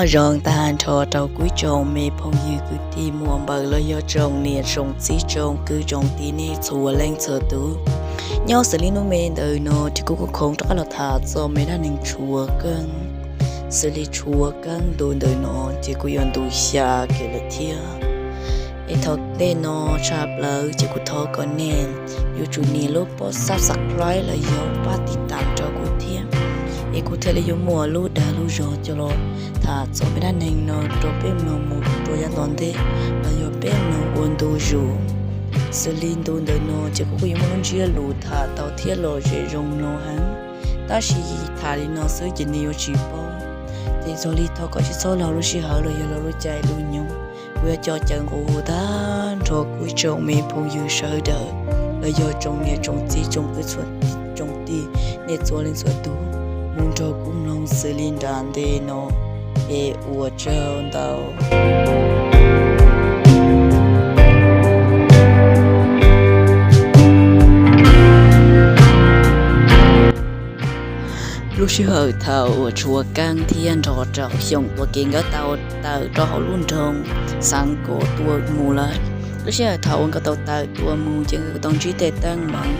Nyob zoo tag nrho rau kuv tsoom me phooj ywg kwv tij muam npawg los yog tsoom niam tsoom txiv tsoom kwv tsoom tij nej txhua leej txhua tus. Nyob xws li hnub me ntawm no ces kuv kuj khoov rov qab los tham txog me dab neeg Tshuav Keeb. Xws li Tshuav Keeb ntu ntawm no ces kuj yuav ntu xya kiag lawm thiab. Es thaum ntej no tshaj plaws ces kuv thov kom nej yuav tsum nias lub pob subscribe los yog pab tiv tam rau kuv thiab, es kuv thiaj li yuav muaj lub dag lub zog coj los tham txog me dab neeg no rau peb mloog mus rau yav tom ntej los yog peb mloog ua ntu zus. Xws li ntu ntawm no ces kuv kuj yuav muaj lub ntsiab lus tham tau thiab lom zem zoo mloog heev, tab sis tham li no xwb ces nej yuav tsis paub. Ces txog li thov kom tsis txhob laug lub sij hawm los yog laug lub caij lub nyoog. Kuv yuav coj caw nqua hu tag nrho kuv tsoom me phooj ywg sawv daws los yog tsoom niam tsoom txiv tsoom kwv tsoom tij nej txhua leej txhua tus mus nrog kuv mloog xws li nram ntej no es ua tsaug ntau. Lub sij hawm thaum uas Tshuav Keeb thiab nrog rau Xyooj Tuam Kim nkawd tau tawm rau hauv lub nroog Xeev Kos tuaj mus lawm. Lub sij hawm thaum uas nkawd tau tawm tuaj mus ces nkawd tau ntsib tej teeb meem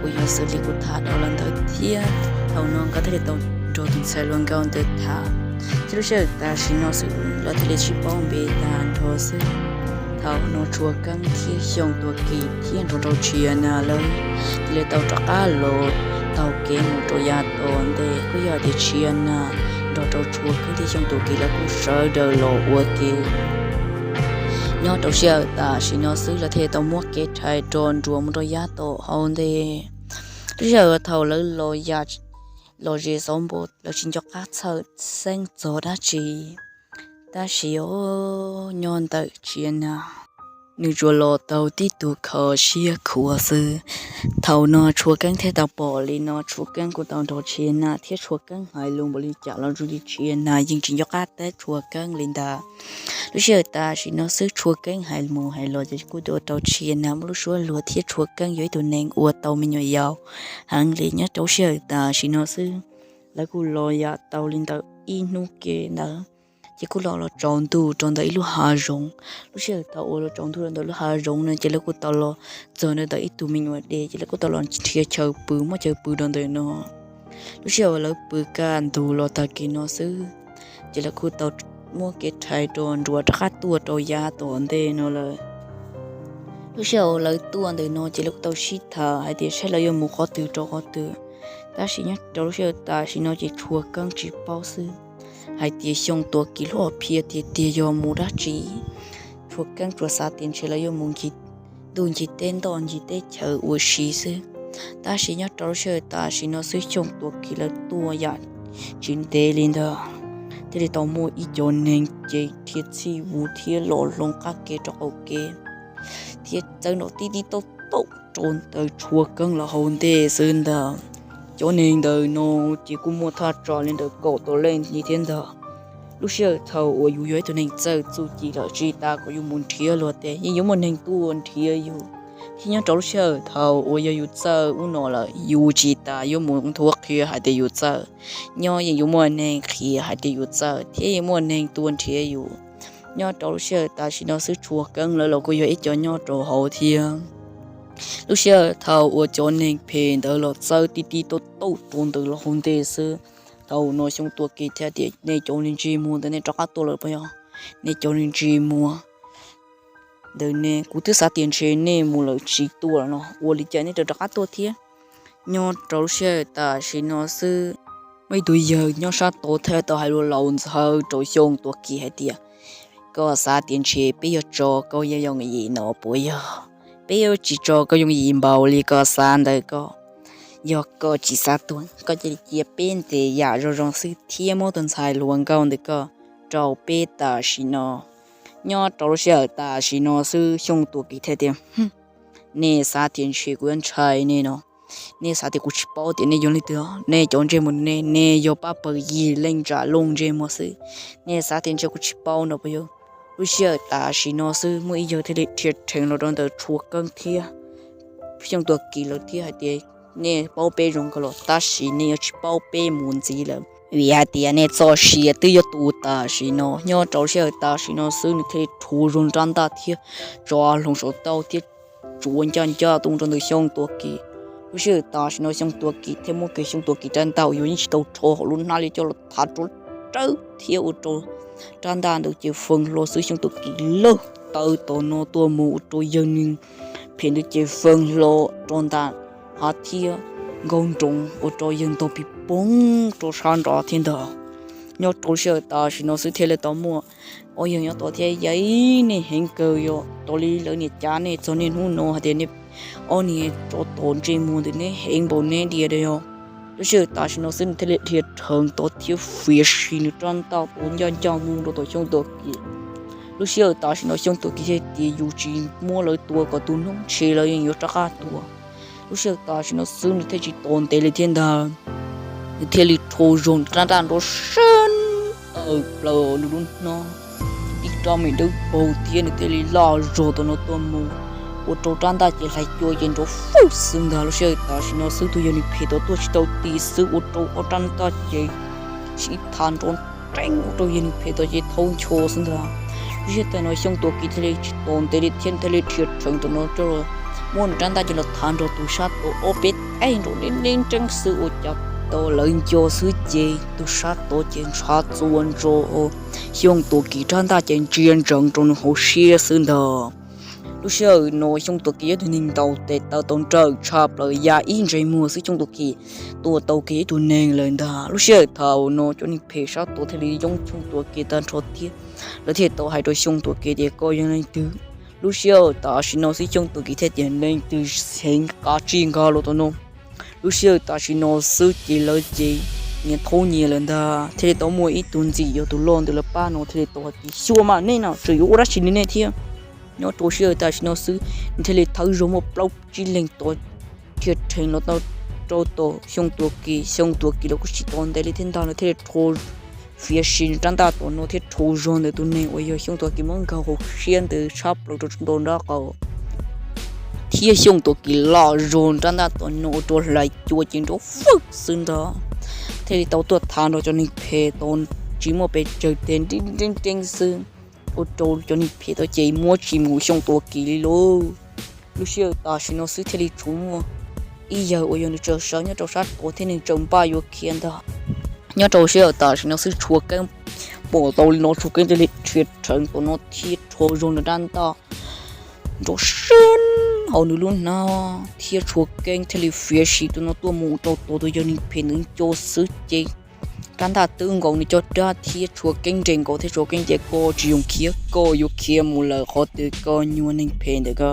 uas yog xws li kuv tham dhau los ntawd thiab. Thaum no nkawd thiaj li tau nrog tus ntxhais hluas nkauj ntawd tham, thiab lub sij hawm tam sim no xwb lawv thiaj li sib paub npe tag nrho xwb. Thaum no Tshuav Keeb thiab Xyooj Tuam Kim thiab nrog rau Tshia Nas lawv thiaj li tau rov qab los taug kev mus rau yav tom ntej, kuj yog tias Tshia Nas nrog rau Tshuav Keeb thiab Xyooj Tuam Kim lawv kuj sawv daws los ua ke. Nyob rau sij hawm tam sim no xwb lawv thiaj li tau muab kev rhais rov nruas mus rau yav tom hauv ntej. Lub sij hawm thaum lawv los yam lom zem xauv npo lawv tsis nco qab txhawj xeeb txog dab tsi. Tab sis os, nyob ntawm Tshia Nas, nws tsuas los tau tib tug kho siab khuav xwb. Thaum no Tshuav Keeb thiaj tau pom li no, Tshuav Keeb kuj tau nrog Tshia Nas thiab Tshuav Keeb hais lus npaum li cas los zoo li Tshia Nas yeej tsis nco qab teb Tshuav Keeb li ntag. Lub sij hawm tam sim no xwb Tshuav Keeb hais mus hais los ces kuj ua rau Tshia Nas muaj lub suab luag thiab Tshuav Keeb yog ib tug neeg ua tau me nyuam yaus heev li. Nyob rau lub sij hawm tam sim no xwb lawv kuj los yam tau li ntawm ib hnub ke ntawd, ces kuj los los tsaus ntuj rau ntawm ib lub hav zoov. Lub sij hawm thaum uas los tsaus ntuj rau ntawm lub hav zoov no ces lawv kuj tau los txog ntawm ib tug me nyuam dej, ces lawv kuj tau los nrhiav chaw pw, muaj chaw pw rau ntawm no. Lub sij hawm uas lawv pw kaj ntug los tag kis no xwb, ces lawv kuj tau muab kev rhais rov nruas rov qab tuaj rau yav tom ntej no lawm. Lub sij hawm uas lawv tuaj ntawm no ces lawv kuj tau sib tham hais tias saib lawv yuav mus qhov twg rau qhov twg. Tab sis nyob rau lub sij hawm tam sim no ces Tshuav Keeb tsis paub xwb hais tias Xyooj Tuam Kim lub hom phiaj tiag tiag yog mus dab tsi. Tshuav Keeb tsuas xav tias ntshe lawv yuav mus ncig ntuj ncig teb, ntoj ncig teb chaws ua si xwb. Tab sis nyob rau lub sij hawm tam sim no xwb Xyooj Tuam Kim lawv tuaj yam tsis ntev li ntawd, thiaj li tau muaj ib co neeg ces dhia txhij vus thiab los hloov qab ke rau qaum kev, thiab txawb nrov tib tib taub taub rau ntawm Tshuav Keeb lawv hauv ntej xwb ntag. Cov neeg ntawm no ces kuj muaj thaj tsam li ntawm kaum tawm leej li thiab ntag. Lub sij hawm thaum uas yus yog ib tug neeg txawj txuj ci lawm tsis tas kom yus mus nrhiav luag tej, yeej yuav muaj neeg tuaj nrhiav yus. Thiab nyob rau lub sij hawm thaum uas yog yus txawj ub no lawm yus tsis tas yuav mus nthuav qhia hais tias yus txawj, nyob yeej yuav muaj neeg qhia hais tias yus txawj thiab yeej muaj neeg tuaj nrhiav yus. Nyob rau lub sij hawm tam sim no xwb Tshuav Keeb lawv los kuj yog ib co nyob rau hauv thiab. Lub sij hawm thaum uas cov neeg phem ntawd los txawb tib tib tauj tauj rau ntawm lawv hauv ntej xwb, thaum no Xyooj Tuam Kim thiaj tias, nej cov neeg ntsej muag ntawd nej rov qab tuaj lawm puas yog? Nej cov neeg ntsej muag ntawd ne, kuv twb xav tias ntshe nej mus lawm tsis tuaj lawm no, ua li cas nej rov rov qab tuaj thiab? Nyob rau lub sij hawm tam sim no xwb, muaj ib tug yawg nyob sab tod thiaj tau hais lus laus ntxhawv rau Xyooj Tuam Kim hais tias, koj xav tias ntshe peb yuav tso koj yog yooj yim no puas yog? Peb yuav tsis tso koj yooj yim npaum li koj xav ntawd koj. Yog koj tsis xav tuag koj cia li cia peb ntes yam zoo zoo xwb thiab muab tus ntxhais hluas nkauj ntawm koj rau peb tam sim no. Nyob rau lub sij hawm tam sim no xwb Xyooj Tuam Kim thiaj tias, nej xav tias ntshe kuv yuav ntshai nej no? Nej xav tias kuv tsis paub tias nej yog leej twg? Nej cov ntsej muag ne, nej yog pab pawg yig leej tsam looj ntsej muag xwb. Nej xav tias ntshe kuv tsis paub no puas yog? Lub sij hawm tam sim no xwb muaj ib yawg thiaj li dhia rheev los rau ntawm Tshuav Keeb thiab Xyooj Tuam Kim lawv thiab hais tias, nej paub peb zoo kawg los tab sis nej yuav tsis paub peb mus ntxiv lawm. Vim hais tias nej txoj sia twb yuav tu tam sim no. Nyob rau lub sij hawm tam sim no xwb nws thiaj li rhuav zog rab ntaj thiab tso hlo saum taub thiab tsuav ncaj ncaj tuaj rau ntawm Xyooj Tuam Kim. Lub sij hawm tam sim no Xyooj Tuam Kim thiaj muab kiag Xyooj Tuam Kim rab ntaj uas yog yeej tsis tau rho hauv lub hnab li coj los thav rau rawv thiab ua rau rab ntaj ntawd ces feeb hlo xwb. Xyooj Tuam Kim lawg taw tom no tuaj mus ua rau yawg neeg phem ntawd ces feeb hlo rau ntawm hav thiab nkaus nroos ua rau yawg ntog pis poog rau sab nraud thiab ntag. Nyob rau lub sij hawm tam sim no xwb thiaj li tau muaj ob yawg nyob tod thiab, yog nej heev kawg, yog raws li lawv niam cav nej txog niaj hnub no hais tias nej ob niag tsov tom ntsej muag ntawm nej heev npaum neb diam yog. Lub sij hawm tam sim no xwb nws thiaj li dhia rheev tod thiab fiav sim nws rab ntaj tua ncaj ncaj mus rau tom Xyooj Tuam Kim. Lub sij hawm tam sim no Xyooj Tuam Kim thiaj tias yus tsis muab lawv tua kom tu noob ntshe lawv yeej yuav rov qab tuag. Lub sij hawm tam sim no xwb nws thiaj tsis tos ntev li thiab ntag, nws thiaj li rho zog rab ntaj nrov seeb aws plaws nws lub hnab, ib rab me dawb paug thiab nws thiaj li laj zog tom no tuaj mus ua rau rab ntaj ces hlais cua ces nrov fwj xwb ntag. Lub sij hawm tam sim no xwb tus yawg neeg phem tod tuaj tsis tau ti xwb ua rau ob rab ntaj ces sib thav nrov nreeb ua rau yawg neeg phem tod ces thau ncho xwb ntag. Lub sij hawm tam no Xyooj Tuam Kim thiaj li tsis tos ntev li thiab nws thiaj li dhia rheev tom no coj los muab nws rab ntaj coj los thav nrog tus sab tod ob peb teg nrov nreeb nreeb xwb ua cas tau lawv nco xwb ces tus sab tod ces ntshav txua ntsoov, Xyooj Tuam Kim rab ntaj ces ntsia ntsoov rau nws hauv siab xwb ntag. Lub sij hawm no Xyooj Tuam Kim yog tus neeg ntaus tes taw tau nrawm tshaj plaws ya ib ntsais muag xwb Xyooj Tuam Kim tua tau kiag ib tug neeg lawm ntag. Lub sij hawm thaum no cov neeg phem sab tod thiaj li yoob Xyooj Tuam Kim tag nrho thiab lawv thiaj tau hais rau Xyooj Tuam Kim tias koj yog leej twg. Lub sij hawm tam sim no xwb Xyooj Tuam Kim thiaj tias leej twg heev qab tsij nkag los tom no. Lub sij hawm tam sim no xwb ces lawv ces nyias thaub nyias lawm ntag. Thiaj li tau muaj ib tug ntxim yog tus loj ntawm lawv pab no thiaj li tau hais tias xyuas mas nej no tseem yuav ua dab tsi li nej thiab. Nyob rau sij hawm tam sim no xwb nws thiaj li thawb zog muaj plaub tsib leeg tod dhia rheev los tau rau tom Xyooj Tuam Kim. Xyooj Tuam Kim los kuj tsis tos ntev li thiab ntag, nws thiaj li rho fiav sim nws rab ntaj tom no thiab rho zog ntawm tus neeg uas yog Xyooj Tuam Kim muab nkag hauv siab ntawd tshab plaws rau nraub qaum. Thiab Xyooj Tuam Kim laj zog rab ntaj tom no ua rau hlais cua ces nrov fwj xwb ntag, thiaj li tau tuaj thav nrog cov neeg phem tod tsis muaj pes tsawg tes nreeb nreeb xwb, ua rau cov neeg phem tod ces muab tsis mus Xyooj Tuam Kim li lauj. Lub sij hawm tam sim no xwb thiaj li tshuav muaj ib yawg uas yog nws tseem sawv nyob rau sab tod thiab nws tseem npaj yuav khiav ntag. Nyob rau sij hawm tam sim no xwb Tshua Keeb pom tau li no Tshua Keeb thiaj li dhia rheev tom no thiab rho zog nws rab ntaj nrov seeb hauv nws lub hnab thiab Tshua Keeb thiaj li fiav sim tom no tuaj mus rau tom tus yawg neeg phem ntawd nco xwb ces rab ntaj twb nkaus nws caj dab thiab Tshua Keeb nres nkaus thiab Tshua Keeb tias koj tsis zoo khiav, koj yuav khiav mus lawm qhov twg koj nyuag neeg phem ntawm ko,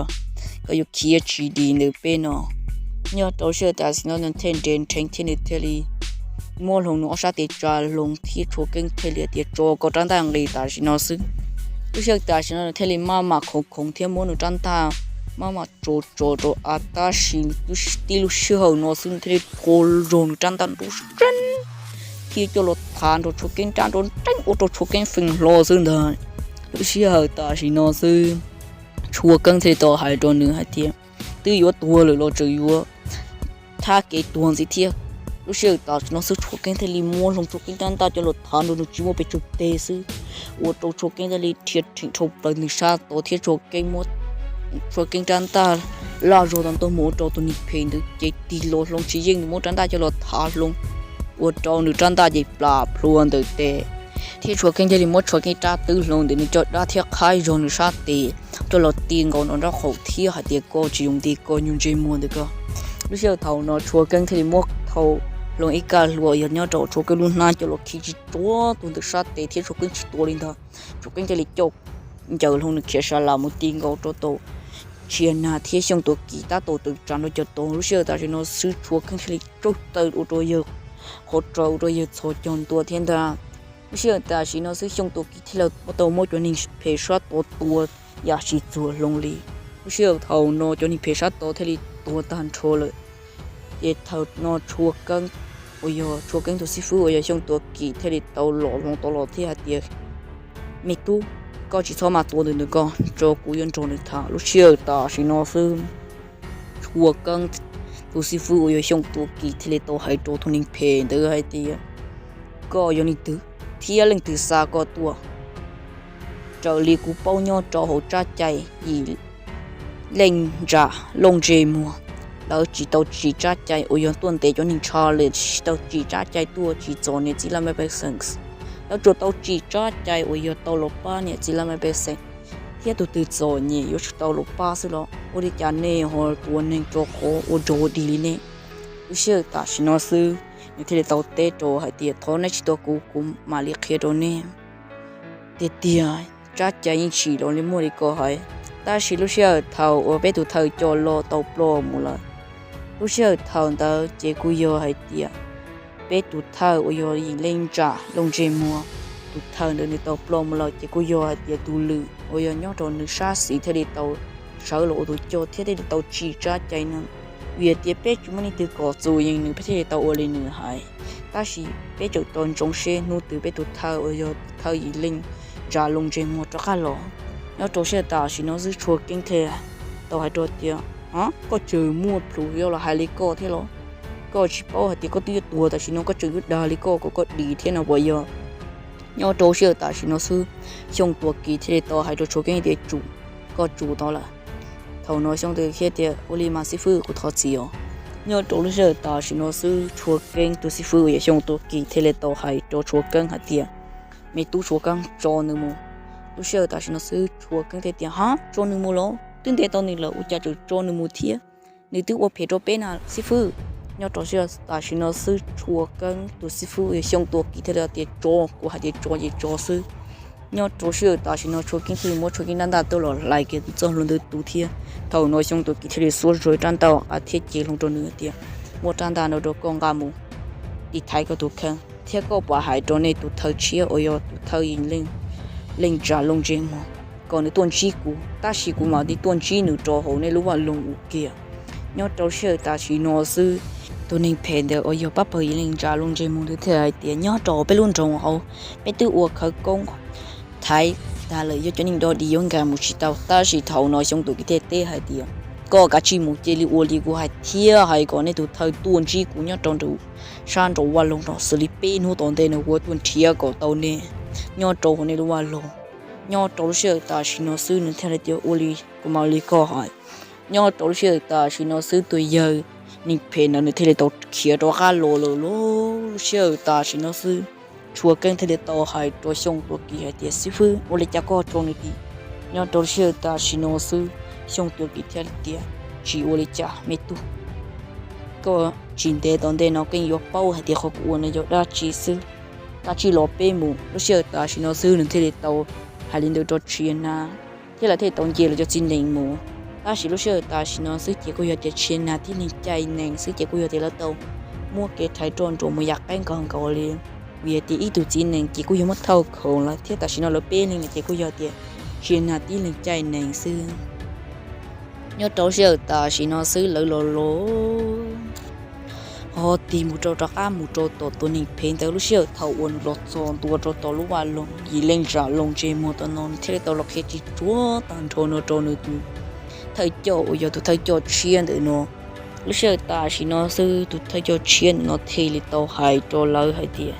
koj yuav khiav tsis dim ntawm peb no. Nyob rau sij hawm tam sim no nws thiaj nres nrheev thiab nws thiaj li muab hlo nws ob sab tes tsa hlo thiab Tshua Keeb thiaj li tias tso koj rab ntaj nqis tam sim no xwb. Lub sij hawm tam sim no nws thiaj li maj mam khoov khoov thiab muab nws rab ntaj maj mam tso tso rau av tab sis tib lub sij hawm no xwb nws thiaj li rho zog nws rab ntaj nrov seeb thiab coj los thav nrog Tshua Keeb rab nrov nreeb ua rau Tshua Keeb feeb hlo xwb ntag. Lub sij hawm tam sim no xwb Tshua Keeb thiaj li tau hais rau nws hais tias twb yuav tuag lawm los tseem yuav thab kev tuag ntxiv thiab. Lub sij hawm tam sim no xwb Tshua Keeb thiaj li muab hlo Tshua Keeb rab ntaj coj los thav nrog nws tsis muaj pes tsawg tes xwb, ua rau Tshua Keeb thiaj li dhia rheev dhau plaws nws sab tod thiab Tshua Keeb muab Tshua Keeb rab ntaj laj zog tau ntog mus ua rau tus neeg phem ntawd ces tig los hlo tsis yeej nws muab rab ntaj coj los thav hlo, ua rau nws rab ntaj ces plam plhuav ntawm tes thiab Tshua Keeb thiaj li muab Tshua Keeb rab twb hlo ntawm nws caj dab thiab qhaib zog nws sab tes coj los ti nkaus nraub qaum thiab hais tias koj tsis zoo nti koj nyuag ntsej muag ntawm ko. Lub sij hawm thaum no Tshua Keeb thiaj li muab thau hlo ib kaj hlua yog nyob rau Tshua Keeb lub hnab coj los khi tsis tsuav tus ntawm sab tes thiab Tshua Keeb tsis tua li ntag. Tshua Keeb thiaj li coj ncaws hlo nws khiav sa las mus ti nkaus rau tom Tshia Nag thiab Xyooj Tuam Kim tab tom tawm tsam rau cov tod. Lub sij hawm tam sim no xwb Tshua Keeb thiaj li tsaug taw ua rau yawg qhov raws ua rau yawg txhos caug ntua thiab ntag. Lub sij hawm tam sim no xwb Xyooj Tuam Kim thiaj li tau muab cov neeg phem sab tod tua yam tsis txuag hlo li. Lub sij hawm thaum no cov neeg phem sab tod thiaj li tuag tag nrho lawm. Ces thaum no Tshua Keeb uas yog Tshua Keeb tus xib fwb uas yog Xyooj Tuam Kim thiaj li tau los hlo tod los thiab hais tias me tub, koj tsis txhob mam tua ntawm ntawm ko, tso kuv yuav nrog nws tham. Lub sij hawm tam sim no xwb Tshua Keeb tus xib fwb uas yog Xyooj Tuam Kim thiaj li tau hais rau tus neeg phem ntawd hais tias koj yog leej twg thiab leej twg xa koj tuaj. Raws li kuv paub nyob rau hauv tsab cai yim leej ntsa looj ntsej muag, lawv tsis tau tsim tsab cai uas yog tuaj ntes cov neeg tsho li, tsis tau tsim tsab cai tuaj tsim txom niam txiv laj mej pej xeem. Lawv tsuas tau tsim tsab cai uas yog tau los pab niam txiv laj mej pej xeem, thiab tus twg txom nyem yuav tsum tau los pab xwb los ua li cas nej ho tua neeg rau qhov ua rog ua dig li ne? Lub sij hawm tam sim no xwb nws thiaj li tau teb rau hais tias thov neb tsis tua kuv, kuv mam li qhia rau neb. Tiag tiag, tsab cai yeej tsim los li muaj li ko hais, tab sis lub sij hawm thaum uas peb tus thawj coj los tau ploj mus lawm, lub sij hawm thaum ntawd ces kuj yog hais tias peb tus thawj uas yog yim leej ntsa looj ntsej muag, tus thawj ntawd nws tau ploj mus lawm ces kuj yog hais tias tus lwm uas yog nyob rau nws sab xis thiaj li tau sawv los ua tus coj thiab thiaj li tau tsim tsab cai no. Vim hais tias peb tsis muaj leej twg kom txum yees nws peb thiaj li tau ua li nws hais. Tab sis peb tseem tau ntsoov seb hnub twg peb tus thawj uas yog tus thawj yim leej ntsa looj ntsej muag rov qab los. Nyob rau sij hawm tam sim no xwb Tshua Keeb thiaj tau hais rau tias, koj tseem muaj plhus yuav los hais li koj thiab los? Koj tsis paub hais tias koj twb yuav tuag tam sim no koj tseem yuav dag li koj kom koj dim thiab no puas yog? Nyob rau sij hawm tam sim no xwb Xyooj Tuam Kim thiaj li tau hais rau Tshua Keeb tias tsum, koj tsum tau lawm. Thaum no Xyooj Tuam Kim thiaj tias ua li mas xib fwb kuv thov txim os. Nyob rau lub sij hawm tam sim no xwb Tshua Keeb tus xib fwb uas yog Xyooj Tuam Kim thiaj li tau hais rau Tshua Keeb hais tias, me tub Tshua Keeb, tso nws mus. Lub sij hawm tam sim no xwb Tshua Keeb thiaj tias, ha, tso nws mus los? Twb ntes tau nws lawm ua cas tseem tso nws mus thiab? Nws twb ua phem rau peb na xib fwb. Nyob rau sij hawm tam sim no xwb Tshua Keeb tus xib fwb uas yog Xyooj Tuam Kim thiaj li tias tso, kuv hais tias tso ces tso xwb. Nyob rau sij hawm tam sim no Tshua Keeb thiaj li muab Tshua Keeb rab ntaj tuaj los hlais kiag tus txoj hlua ntawd tu thiab. Thaum no Xyooj Tuam Kim thiaj li xuab zog rab ntaj qab thiab cev hlo rau nws tias, muab rab ntaj no rau koj nqa mus tiv thaiv koj tus kheej thiab koj pab hais rau nej tus thawj tshiab uas yog tus thawj yim leej ntsa looj ntsej muag kom nws tuaj ntsib kuv, tab sis kuv mam li tuaj ntsib nws rau hauv nej lub vaj loog ua kiag. Nyob rau sij hawm tam sim no xwb tus neeg phem ntawd uas yog pab pawg yim leej ntsa looj ntsej muag ntawd thiaj hais tias, nyob rau peb lub nroog hauv peb twb ua khawv koob thaiv tag lawm, yog cov neeg dog dig yuav nkag mus tsis tau. Tab sis thaum no Xyooj Tuam Kim thiaj teb hais tias, koj kav tsij mus, cia li ua li kuv hais thiab hais kom nej tus thawj tuaj ntsib kuv nyob rau sab nraum vaj loog no, xws li peb hnub tom ntej no kuv yuav tuaj nrhiav kom tau nej nyob rau hauv nej lub vaj loog. Nyob rau lub sij hawm tam sim no xwb nws thiaj li tias ua li kuv mam li koj hais. Nyob rau lub sij hawm tam sim no xwb tus yawg neeg phem ntawd nws thiaj li tau khiav rov qab los lawm lauj. Lub sij hawm tam sim no xwb Tshua Keeb thiaj li tau hais rau Xyooj Tuam Kim hais tias, xib fwb, ua li cas koj tso nws dim? Nyob rau lub sij hawm tam sim no xwb Xyooj Tuam Kim thiaj li tias, tsis ua li cas me tub, koj tsis ntev tom ntej no koj yeej yuav paub hais tias qhov kuv ua no yog dab tsi xwb. Kav tsij los peb mus. Lub sij hawm tam sim no xwb nws thiaj li tau hais li ntawd rau Tshia Nas thiab lawv thiaj li tau nce lawv cov txiv nees mus. Tab sis lub sij hawm tam sim no xwb ces kuj yog tias Tshia Nas tib leeg cai nees xwb ces kuj yog tias lawv tau muab kev rhais roj nruas mus yam qaib nkaus nkaus li, vim hais tias ib tug txiv nees ces kuj yog muab thauj khoom lawm thiab tam sim no lawv peb leeg no ces kuj yog tias Tshia Nas tib leeg cai nees xwb. Nyob rau lub sij hawm tam sim no xwb lawv los los ho tig mus rau rov qab mus rau tom tus neeg phem ntawd. Lub sij hawm thaum uas nws los txog ntua rau tom lub vaj loog yim leej ntsa looj ntsej muag tom no nws thiaj li tau los qhia tsis tsuav tag nrho no rau nws tus thawj coj uas yog tus thawj coj tshiab ntawm no. Lub sij hawm tam sim no xwb tus thawj coj tshiab ntawm no thiaj li tau hais rau lawv hais tias,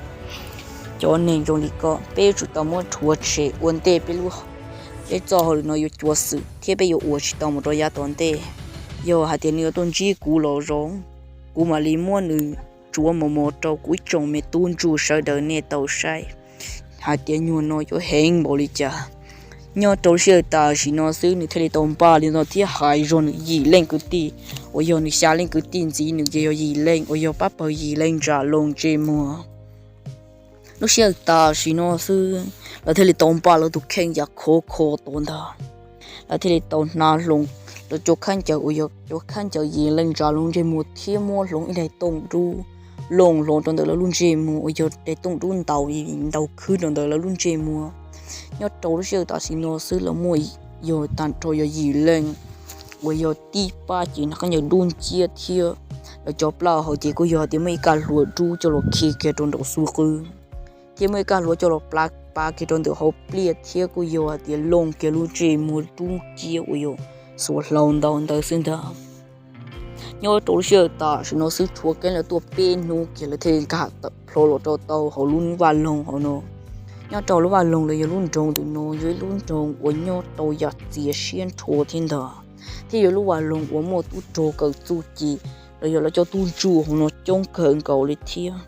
cov neeg zoo li koj peb yuav tsum tau muab rhuav tshem ua ntej peb lub, peb txoj hauj lwm no yuav cuav xwm thiab peb yuav ua tsis tau mus rau yav tom ntej. Yog hais tias nws yuav tuaj ntsib kuv los zoo, kuv mam li muab nws tsuav mos mos rau kuv ib tsoom me tub ntsuj sawv daws nej tau saib hais tias nyuag no yuav heev npaum li cas. Nyob rau lub sij hawm tam sim no xwb nws thiaj li tau npaj li no thiab hais zog nws yim leej kwv tij uas yog nws xya leej kwv tij ntxiv nws ces yog yim leej uas yog pab pawg yim leej ntsa looj ntsej muag. Lub sij hawm tam sim no xwb lawv thiaj li tau npaj lawv tus kheej yam khov kho tuaj ntag. Lawv thiaj li tau hnav hlo lawv cov khaub ncaws uas yog cov khaub ncaws yim leej ntsa looj ntsej muag thiab muab hlo ib daim tooj dub looj hlo rau ntawm lawv lub ntsej muag uas yog daim tooj dub ntaus ntaus khwb rau ntawm lawv lub ntsej muag. Nyob rau lub sij hawm tam sim no xwb lawv muaj yog tag nrho yog yim leej uas yog tib pab ces hnav khaub ncaws dub nciab thiab lawv cov plaub hau ces kuj yog hais tias muaj ib kaj hlua dub coj los khi kiag rau nraum xub qwb thiab muaj ib kaj hlua coj los pav kiag rau ntawm hauv pliaj thiab kuj yog hais tias looj kiag lub ntsej muag dub nciab uas yog xuas hlau ntau ntawd xwb ntag. Nyob rau lub sij hawm tam sim no xwb tshuav keeb lawv tuaj peb hnub kiag lawv thiaj li nkag tawm plho los rau tau hauv lub vaj loog hauv no. Nyob rau lub vaj loog los yog lub nroog ntawm no yog ib lub nroog uas nyob rau yam txias siab nrho thiab ntag, thiab yog lub vaj loog uas muaj tub rog kawm txuj ci los yog lawv cov tub ntsuj hauv no coob kawg nkaus li thiab.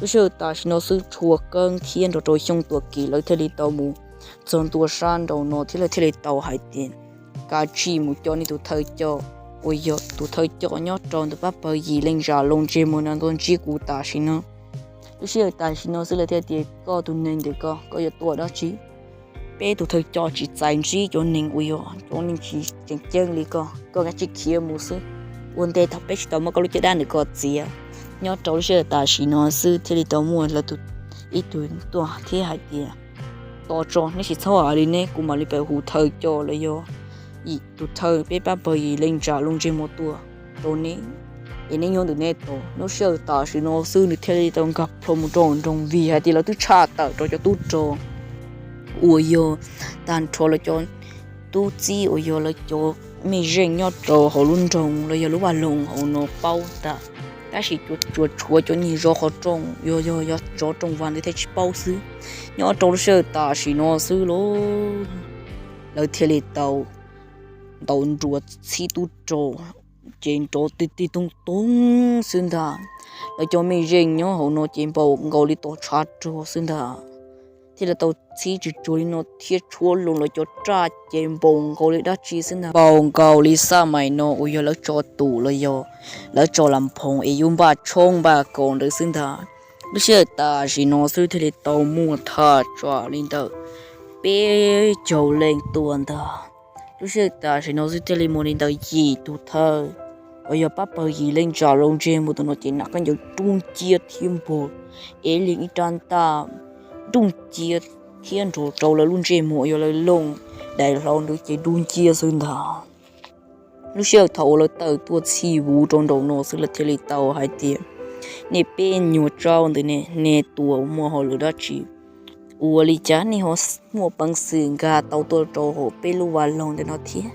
Lub sij hawm tam sim no xwb tshuav keeb thiab nrog rau Xyooj Tuam Kim lawv thiaj li tau mus txog ntua sab nraum no thiab lawv thiaj li tau hais tias, kav tsij mus coj nej tus thawj coj uas yog tus thawj coj nyob rau ntawm pab pawg Yim Leej Zam Loos Ntsej Muag no tuaj ntsib kuv tam sim no. Lub sij hawm tam sim no xwb lawv thiaj tias, koj tus neeg ntawm koj, koj yuav tuaj dab tsi? Peb tus thawj coj tsis txais ntsib cov neeg uas yog cov neeg tsis tseem ceeb li koj, koj kav tsij khiav mus xwb, ua ntej thaum peb tsis tau muab koj lub caj dab ntawm koj txiav. Nyob rau lub sij hawm tam sim no xwb thiaj li tau muaj lawv ib tug tuaj thiab hais tias, tos tso, neb tsis txhob hais li ne, kuv mam li pab hu thawj coj los yog tus thawj peb pab pawg Yim Leej Zam Loos Ntsej Muag tuaj rau neb, es neb nyob ntawm neb tos. Lub sij hawm tam sim no xwb nws thiaj li tau nkag plho mus rau nroog vim hais tias lawv twb tshaj tawm rau cov tub rog uas yog tag nrho lawv cov tub txib uas yog lawv cov mej zeej nyob rau hauv lub nroog los yog lub vaj loog hauv no paub ntag. Tab sis tsuas tshuav cov niag zov qhov rooj, yog yog zov rooj vag ntawd thiaj tsis paub xwb. Nyob rau lub sij hawm tam sim no xwb los lawv thiaj li tau ntaus nruas txhib tub rog, ces nrov tig tig toog toog xwb ntag. Lawv cov mej zeej nyob hauv no ces npaum nkaus li tog tshav rog xwb ntag. Thiaj li tau txhib tsuag tsuag li no thiab tshuab loo lawv cov raj ces npaum nkaus li dab tsi xwb ntag, npaum nkaus li xaj mais no uas yog lawv tso tus los yog lawv tso las phoov es yuav npaj tshoob npaj kos ntawd xwb ntag. Lub sij hawm tam sim no xwb thiaj li tau muaj thaj tsam li ntawm peb caug leej tuaj ntag. Lub sij hawm tam sim no xwb thiaj li muaj li ntawm yim tus thawj uas yog pab pawg Yim Leej Zam Loos Ntsej Muag tus no ces nas khaub ncaws dub nciab thiab npog ev li ib rab ntaj dub nciab thiab nrog rau lawv lub ntsej muag uas yog lawv looj daim hlau ntawd ces dub nciab xwb ntag. Lub sij hawm thaum uas lawv tawm tuaj txhij vuv rau nraum no xwb lawv thiaj li tau hais tias, nej peb nyuag tsaub ntawm ne, nej tuaj muaj hauj lwm dab tsi? Ua li cas nej ho muaj peev xwm nkag tau tuaj rau hauv peb lub vaj loog ntawm no thiab?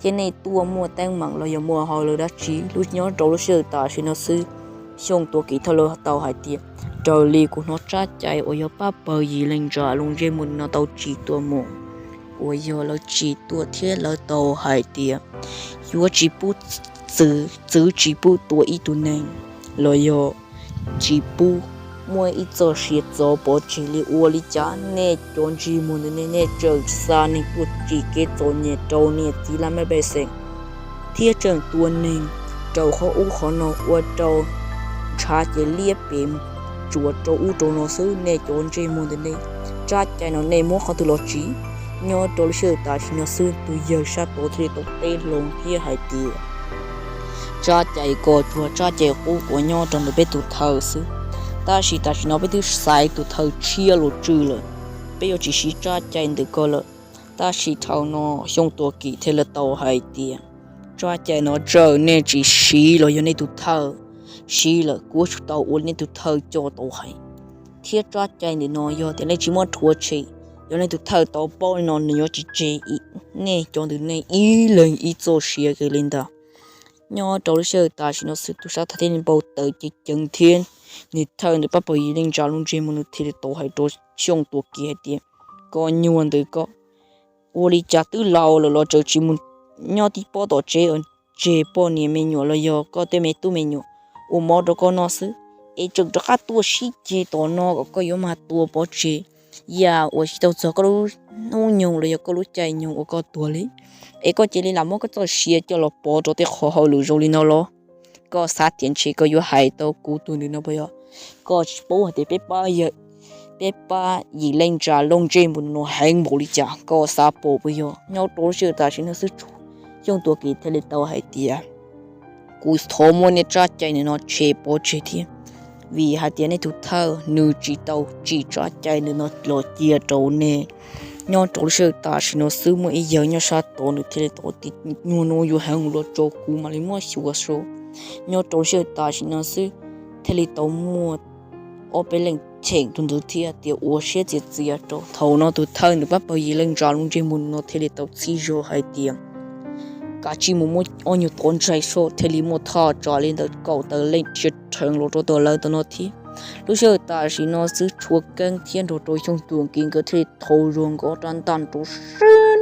Thiab nej tuaj muaj teeb meem los yog muaj hauj lwm dab tsi? Lub nyob rau lub sij hawm tam sim no xwb, Xyooj Tuam Kim thiaj li tau hais tias, raws li kuv hnov tsab cai uas yog pab pawg Yim Leej Zam Loos Ntsej Muag no tau tsim tuaj mus, uas yog lawv tsim tuaj thiab lawv tau hais tias yuav tsis pub txwv, txwv tsis pub tua ib tug neeg los yog tsis pub muaj ib txoj sia txov pov tseg li. Ua li cas nej cov ntsej muag ntawm ne, nej tseem xa neeg tuaj tsim kev txom nyem rau niam txiv laj mej pej xeem thiab tseem tua neeg rau qhov ub qhov no ua rau ntshav ces liab pem tsuas rau ub rau no xwb. Nej cov ntsej muag ntawm ne, tsab cai no nej muab qhov twg los tsim? Nyob rau lub sij hawm tam sim no xwb tus yawg sab tod thiaj li tau teb hlo thiab hais tias, tsab cai ko tsuas tsab cai qub uas nyob rau ntawm peb tus thawj xwb, tab sis tam sim no peb twb xaiv tus thawj tshiab los tswj lawm, peb yuav tsis siv tsab cai ntawm ko lawm. Tab sis thaum no Xyooj Tuam Kim thiaj li tau hais tias, tsab cai no txawm nej tsis siv los yog nej tus thawj siv lawm kuv yuav tsum tau ua li nej tus thawj coj tau hais. Thiab tsab cai ntawm no yog tias nej tsis muab rhuav tshem, yog nej tus thawj tau paub li no nws yuav tsis tseg nej cov ntawm ne ib leeg ib txoj sia kiag li ntag. Nyob rau lub sij hawm tam sim no xwb tus sab thawj thiaj li npau taws ceev ceev thiab nws thawj ntawm pab pawg Yim Leej Zam Loos Ntsej Muag nws thiaj li tau hais rau Xyooj Tuam Kim hais tias, koj nyuag ntawm koj, ua li cas twb laus lawm los tseem tsis mus nyob tib pob tom tsev tseg poj niam me nyuam los yog koj tej me tub me nyuam ua mov rau koj noj xwb, es tseem rov qab tuaj sib ceg tom no kom koj yuav mag tua pov tseg. Yam uas tsis tau txog koj lub hnub nyoog los yog koj lub caij nyoog uas koj tuag li, es koj cia li lam muab koj txoj sia coj los pov rau tej qhov hauj lwm zoo li no los? Koj xav tias ntshe koj yuav hais tau kuv tus ntawm no puas yog? Koj tsis paub hais tias peb pab yawg, peb pab Yim Leej Zam Loos Ntsej Muag no heev npaum li cas, koj xav pom puas yog? Nyob rau lub sij hawm tam sim no xwb Xyooj Tuam Kim thiaj li tau hais tias, kuv thov muab nej tsab cai ntawm no tshem pov tseg thiab, vim hais tias nej tus thawj nws tsis tau tsim tsab cai ntawm no los cia rau nej. Nyob rau lub sij hawm tam sim no xwb muaj ib yawg nyob sab tod nws thiaj li tau tias, nyuag no yuav heev los tso kuv mam li muab xyuas saib. Nyob rau lub sij hawm tam sim no xwb thiaj li tau muaj ob peb leej cheem tus ntawd thiab tias ua siab txias txias rau. Thaum no tus thawj ntawm pab pawg Yim Leej Zam Loos Ntsej Muag no thiaj li tau txib zog hais tias, kav tsij mus muab ob nyuag tov ntshai soj thiaj li muaj thaj tsam li ntawm kaum tawm leej dhia rheev los rau tom lawv tom no thiab. Lub sij hawm tam sim no xwb Tshua Keeb thiab nrog rau Xyooj Tuam Kis nkawd thiaj li thau zog nkawd ob rab ntaj nrov sab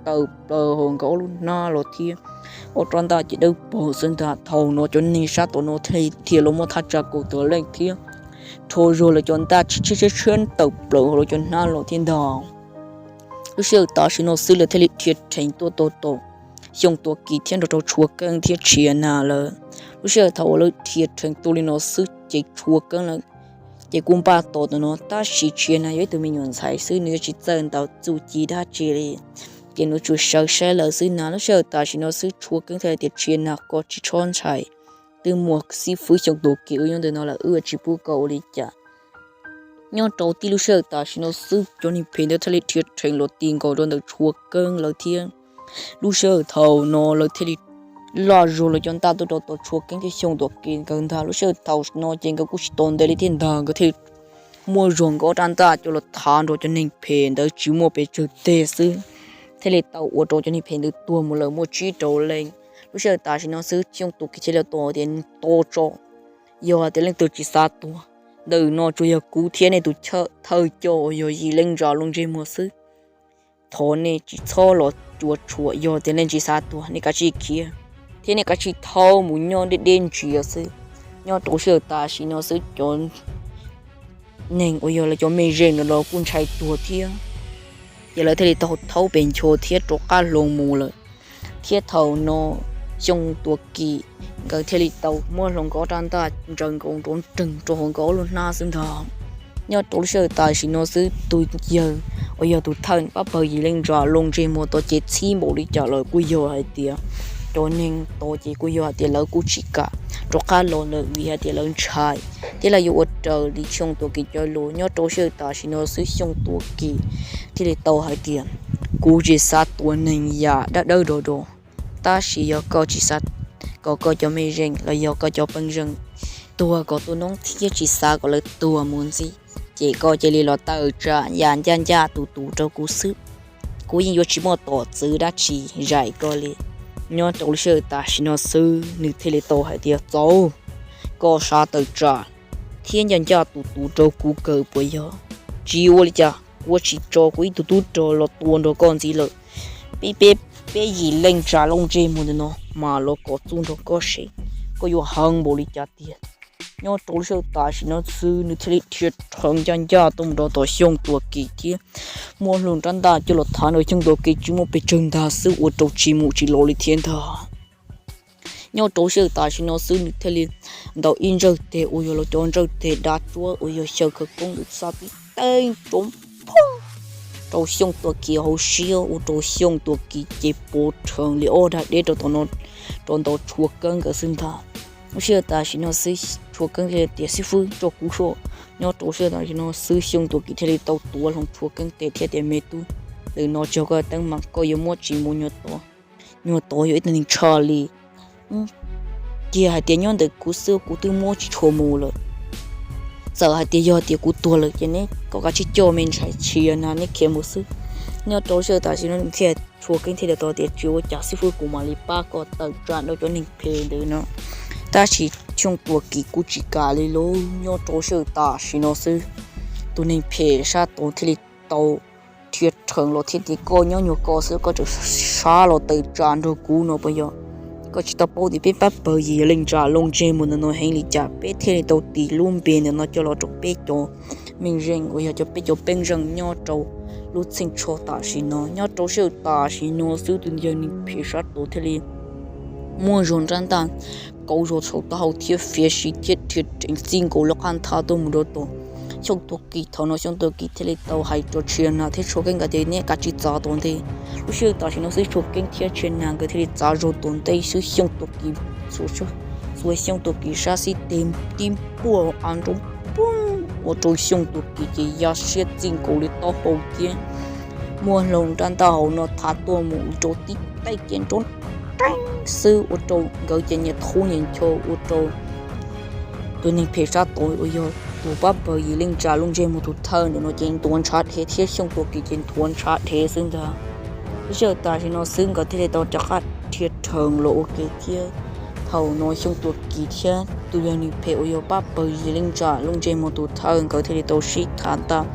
tawm plaws hauv nkawd ob lub hnab los thiab. Ob rab ntaj ces dawb paug xwb ntag. Thaum no cov neeg sab tom no thiaj li dhia los muaj thaj tsam kaum tawm leej thiab rho zog lawv cov ntaj tshiab tshiab tshiab tawm plaws hauv lawv cov hnab los thiab ntag. Lub sij hawm tam sim no xwb lawv thiaj li dhia rheev tuaj tau tom Xyooj Tuam Kis thiab nrog rau Tshua Keeb thiab Tshia Nas lawv. Lub sij hawm thaum uas lawv dhia rheev tuaj li no xwb ces Tshua Keeb lawv ces kuj npaj tos tom no, tab sis Tshia Nas yog ib tug me nyuam ntxhais xwb, nws yuav tsis txawj ntau txuj ci dab tsi li, ces nws tsuas sawv saib lawv xwb na. Lub sij hawm tam sim no xwb Tshua Keeb thiaj hais tias, Tshia Nas, koj tsis txhob ntshai, twb muaj xib fwb Xyooj Tuam Kis wb nyob ntawm no lawm, wb yuav tsis pub koj ua li cas. Nyob rau tib lub sij hawm tam sim no xwb cov neeg phem ntawd thiaj li dhia rheev los ti nkaus rau ntawm Tshua Keeb lawv thiab. Lub sij hawm thaum no lawv thiaj li laj zog lawv cov ntaj tuaj rau tom Tshua Keeb thiab Xyooj Tuam Kis nkawd ntag. Lub sij hawm thaum no ces nkawd kuj tsis tos ntev li thiab ntag, nkawd thiaj li muaj zog nkawd ob rab ntaj coj los thav nrog cov neeg phem ntawd tsis muaj pes tsawg teg xwb, thiaj li tau ua rau cov neeg phem ntawd tuag mus lawm muaj tsib rau leej. Lub sij hawm tam sim no xwb Xyooj Tuam Kis thiaj li tau tias, Nto tso, yog tias leej twg tsis xav tuag, ntawm no tsuas yog kuv thiab nej tus thawj coj uas yog Yim Leej Ntsa Looj Ntsej Muag xwb. Thov nej tsis txhob los cuam tshuam, yog tias nej tsis xav tuag nej kav tsij khiav, thiab nej kav tsij thau mus nyob deb deb ntsia xwb. Nyob rau sij hawm tam sim no xwb cov neeg uas yog lawv cov mej zeej no los kuj ntshai tuag thiab, ces lawv thiaj li tau thaub pes ncho thiab rov qab hlo mus lawm. Thiab thaum no Xyooj Tuam Kis nkawd thiaj li tau muab hlo nkawd ob rab ntaj ntsaws nkaus nrov nreeg rau hauv nkawd ob lub hnab xwb ntag. Nyob rau lub sij hawm tam sim no xwb tus yawg uas yog tus thawj pab pawg Yim Leej Ntsa Looj Ntsej Muag tod ces txhib npaum li cas los kuj yog hais tias cov neeg tod ces kuj yog hais tias lawv kuj tsis kam rov qab los lawm vim hais tias lawv ntshai thiab lawv yuav ua raws li Xyooj Tuam Kis cov lus. Nyob rau sij hawm tam sim no xwb Xyooj Tuam Kis thiaj li tau hais tias, Kuv tsis xav tua neeg yam dab dawb do do, tab sis yog koj tsis xav kom koj cov mej zeej los yog koj cov pej xeem tuag kom tuaj noob thiab tsis xav kom lawv tuag mus ntxiv, ces koj cia li los tawm tsam yam ncaj ncaj tus tus rau kuv xwb. Kuv yeej yuav tsis muaj tom txwv dab tsi zais koj li. Nyob rau lub sij hawm tam sim no xwb nws thiaj li tau hais tias, Txaus, koj xav tawm tsam thiab ncaj ncaj tus tus rau kuv kawg puas yog? Tsis ua li cas, kuv tsis tso kuv ib tug tub rog los tua nrog koj ntxiv lawm. Peb peb peb Yim Leej Ntsa Looj Ntsej Muag ntawm no mas los kom txuj nrog koj seb koj yuav heev npaum li cas tiag. Nyob rau lub sij hawm tam sim no xwb nws thiaj li dhia rheev ncaj ncaj tuaj mus rau tom Xyooj Tuam Kis thiab muab hlo rab ntaj coj los thav nrog Xyooj Tuam Kis tsis muaj pes tsawg ntag xwb ua rau tsis mus tsis los li thiab ntag. Nyob rau sij hawm tam sim no xwb nws thiaj li ntaus ib ntsawj teg uas yog los cov ntsawj teg dav tsuab uas yog xyaw khawv koob ntawd xa tib teeb rov phoog rau Xyooj Tuam Kis hauv siab ua rau Xyooj Tuam Kis ces pov rhees li ob dag deb rau tom no rau ntawm Tshua Keeb nkawd xwb ntag. Lub sij hawm tam sim no xwb Tshua Keeb thiaj li tias, Xib fwb, tso kuv soj. Nyob rau sij hawm tam sim no xwb Xyooj Tuam Kis thiaj li tau tuav hlo Tshua Keeb tes thiab tias, Me tub, ntawm no tsis yog koj teeb meem, koj yuav muab tsis mus nyuag tod. Nyuag tod yog ib tug neeg tshaj li, cia hais tias nyob ntawm kuv xwb kuv twb muab tsis tshua mus lawm. Txawm hais tias yog tias kuv tuag lawm ces neb kom kav tsij coj me ntxhais Tshia Nas neb khiav mus xwb. Nyob rau sij hawm tam sim no thiaj Tshua Keeb thiaj li tau tias, Tsis ua cas xib fwb, kuv mam li pab koj tawm tsam rau cov neeg phem ntawd no. Tab sis Xyooj Tuam Kis kuj tsis kam li lauj. Nyob rau sij hawm tam sim no xwb tus neeg phem sab tod thiaj li tau dhia rhees los thiab tias, Koj nyob nyuag koj xwb koj tseem xav los tawm tsam nrog kuv no puas yog? Koj tsis tau paub tias peb pab pawg Yim Leej Ntsa Looj Ntsej Muag ntawm no heev li cas, peb thiaj li tau tis lub npe ntawm no coj los rau peb cov mej zeej uas yog cov peb cov pej xeem nyob rau lub txheej tsho tam sim no. Nyob rau sij hawm tam sim no xwb tus yawg neeg phem sab tod thiaj li muab zog rab ntaj kauv zog saum taub hau thiab fiav si thiab dhia rhees txij nkaus lub qab nthab tuaj mus rau tom Xyooj Tuam Kis. Thaum no Xyooj Tuam Kis thiaj li tau hais rau Tshia Nas thiab Tshua Keeb nkawd tias, Neb kav tsij txav tom ntej. Lub sij hawm tam sim no xwb Tshua Keeb thiab Tshia Nas nkawd thiaj li txav zog tom ntej xwb Xyooj Tuam Kis xuas Xyooj Tuam Kis sab xib teg tib npuaj a nroo poob ua rau Xyooj Tuam Kis ces ya siab txij nkaus li taub hau thiab muab hlo rab ntaj hauv no thav tuaj mus rau tib teg ces nrov nreeb xwb ua rau nkawd ces nyias thub nyias ncho ua rau tus neeg phem sab tod uas yog tus pab pawg Yim Leej Ntsa Looj Ntsej Muag tus thawj ntawm no ces ntuav ntshav dhev thiab Xyooj Tuam Kis ces ntuav ntshav dhev xwb ntag. Lub sij hawm tam sim no xwb nkawd thiaj li tau rov qab dhia rhees los ua ke thiab. Thaum no Xyooj Tuam Kim thiab tus yawg nws phem uas yog pab pawg Yim Leej Tsam Looj Ntsej Muag tus thawj nkawd thiaj li tau sib tham tas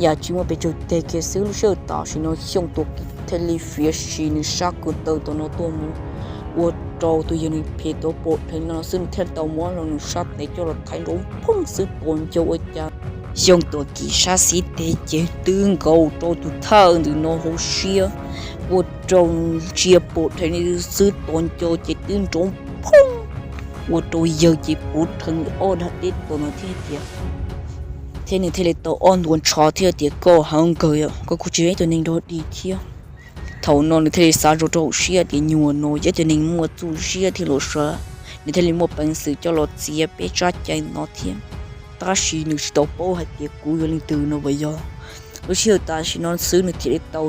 yam tsis muaj pes tsawg teg kiag xwb. Lub sij hawm tam sim no Xyooj Tuam Kim thiaj li fiav sim nws sab ko taw tom no tuaj mus ua rau tus yawg nws phem tau pom dheev no xwb, nws thiaj tau muab hlo nws sab tes coj los thaiv nrov phooj xwb, tua ncau ua cas Xyooj Tuam Kim sab xib teg ces twb nkaus rau tus thawj ntawm no hauv siab, ua rau ntsia pom dheev xwb, tua ncau ces twb nrov phooj, ua rau yawg ces puv rhees ob dag teb tom no thiab tias, thiab nws thiaj li tau ob ntua ntshav thiab tias, koj heev kawg yom, koj kuj tsis yog ib tug neeg dog dig thiab. Thaum no nws thiaj li xav zoj rau hauv siab tias nyuag no yog ib tug neeg muaj txuj siab thiab los sav, nws thiaj li muaj peev xwm coj los txiav peb tsab cai no thiab. Tab sis nws tsis tau paub hais tias kuv yog leej twg no uas yog. Lub sij hawm tam sim no xwb nws thiaj li tau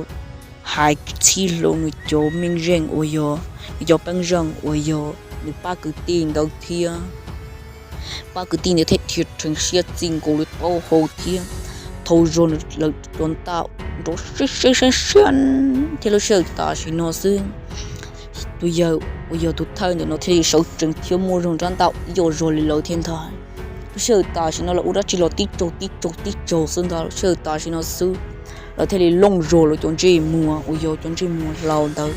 hais txhij hlo nws cov meej zeej uas yog, nws cov peeb zeej uas yog nws pab kwv tij ntawd thiab. Pab kwv tij ntawd thiaj dhia rhees siab txij nkaus lub taub hau thiab thau zog lawv cov ntaj nrov siab siab siab siab thiab. Lub sij hawm tam sim no xwb tus yawg uas yog tus thawj ntawm no thiaj li sawv tsees thiab muaj zog nrab ntaj ib co zog li lawv thiab ntag. Lub sij hawm tam sim no lawv ua dab tsi los tib tsaug tib tsaug tib tsaug xwb ntag. Lub sij hawm tam sim no xwb lawv thiaj li looj zog lawv cov ntsej muag uas yog cov ntsej muag hlau ntawd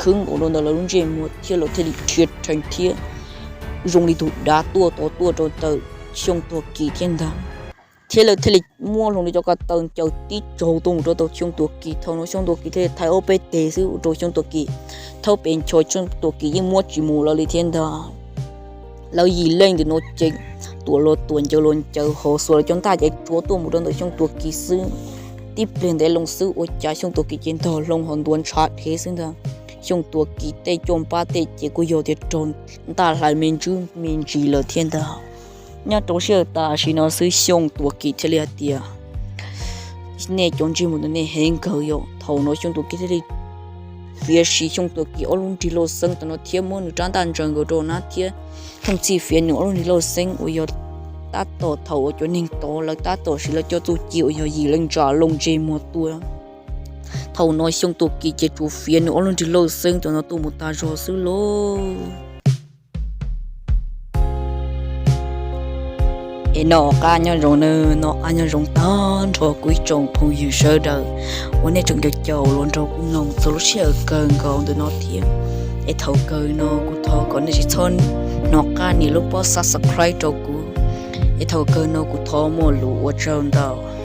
khwb nkaus rau ntawm lawv lub ntsej muag thiab lawv thiaj li dhia rhees thiab zoo li tus dav tuaj tod tuaj rau ntawm Xyooj Tuam Kim thiab ntag. Thiab lawv thiaj li muab hlo nws cov ko taw ncaws tib tsaug tuaj mus rau tom Xyooj Tuam Kim. Thaum no Xyooj Tuam Kim thiaj li thaiv ob peb teg xwb ua rau Xyooj Tuam Kim thaub pes ncho, Xyooj Tuam Kim yeej muab tsis mus lawv li thiab ntag. Lawv yim leej ntawm no ces tuam los tuam ncaws los ncaws hos xuas lawv cov ntaj ces tsuav tuaj mus rau ntawm Xyooj Tuam Kim xwb. Tib pliag ntev loo xwb ua cas Xyooj Tuam Kim ces ntog hlo hos ntuav ntshav dhev xwb ntag. Xyooj Tuam Kim tej caj npab tej ces kuj yog tias raug ntaj hlais me ntsis me ntsis lawm thiab ntag. Nyob rau sij hawm tam sim no xwb Xyooj Tuam Kim thiaj li hais tias, nej cov ntsej muag ntawm nej heev kawg yom. Thaum no Xyooj Tuam Kim thiaj li fiav sim Xyooj Tuam Kim ob lub nrig lauj xeeb tom no thiab muab nws rab ntaj ntsaws nkaus rau na thiab thooj txhij fiav nws ob lub nrig lauj xeeb uas yog tab tom thaum uas cov neeg tod lawv tab tom siv lawv cov txuj ci uas yog Yim Leej Tsam Looj Ntsej Muag tua. Thaum no Xyooj Tuam Kim ces tsuas fiav nws ob lub nrig lauj xeeb tom no tuaj mus tag zog xwb lauj. Es noj qab nyob zoo nawb, noj qab nyob zoo tag nrho kuv ib tsoom phooj ywg sawv daws uas nej tseem caum caum los nrog kuv mloog txog lub sij hawm kawg nkaus ntawm no thiab. Es thaum kawg no kuv thov kom nej tsis txhob hnov qab nias lub pob subscribe rau kuv. Es thaum kawg no kuv thov muaj lus ua tsaug ntau.